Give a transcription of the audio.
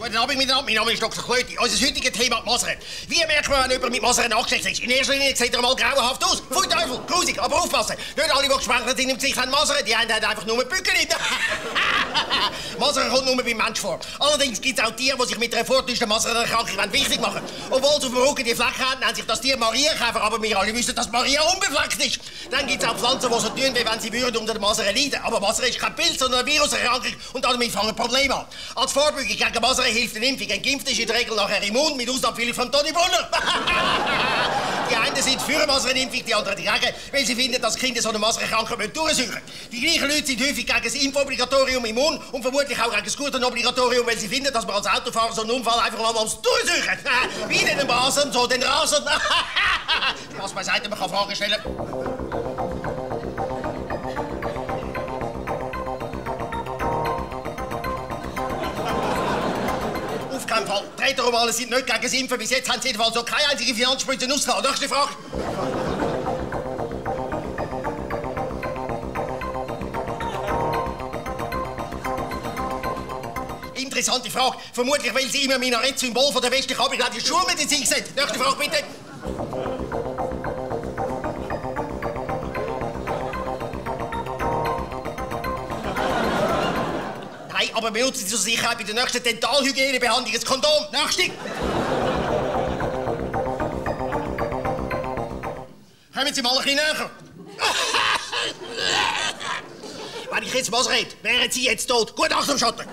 Guten Abend miteinander, mein Name ist Dr. Klöti. Unser heutiges Thema die Masern. Wie merkt man, wenn jemand mit Masern angesteckt ist? In erster Linie sieht er mal grauenhaft aus. Pfui Teufel, grusig, aber aufpassen. Nicht alle, die gesprenkelt sind im Gesicht, haben Masern. Die einen haben einfach nur Bücken. Masern kommt nur beim Mensch vor. Allerdings gibt es auch Tiere, die sich mit einer vortäuschten Masernerkrankung wichtig machen. Obwohl sie auf dem Rücken die Flecken haben, nennt sich das Tier Marienkäfer. Aber wir alle wissen, dass Maria unbefleckt ist. Dann gibt es auch Pflanzen, die so tun, wie wenn sie würden unter den Masern leiden. Aber Masern ist kein Pilz, sondern eine Viruserkrankung und damit fangen Probleme an. Als Vorbeugung gegen Masern hilft eine Impfung. Ein Geimpfter ist in der Regel nachher immun, mit Ausnahme vielleicht von Toni Brunner. Die einen sind für eine Masernimpfung, die anderen dagegen, weil sie finden, dass Kinder so eine Maserkrankheit durchsuchen. Die gleichen Leute sind häufig gegen das Impfobligatorium immun und vermutlich auch gegen das Gurtenobligatorium, weil sie finden, dass man als Autofahrer so einen Unfall einfach mal durchsuchen. Wie den Masern, so den Rasern. Spaß beiseite, man kann Fragen stellen. Auf keinen Fall. Die Rätoromale sind nicht gegen das Impfen. Bis jetzt haben sie jedenfalls so keine einzige Finanzspritze ausgehauen. Nächste Frage. Interessante Frage. Vermutlich, weil Sie immer Minarett-Symbol von der westlichen abgeleiteten Schulmedizin sind. Nächste Frage, bitte. Nein, aber benutzen Sie zur Sicherheit bei der nächsten Dentalhygienebehandlung ein Kondom. Nächste. Kommen Sie mal ein bisschen näher. Wenn ich jetzt was rede, wären Sie jetzt tot. Gut, Achtung, Schatten.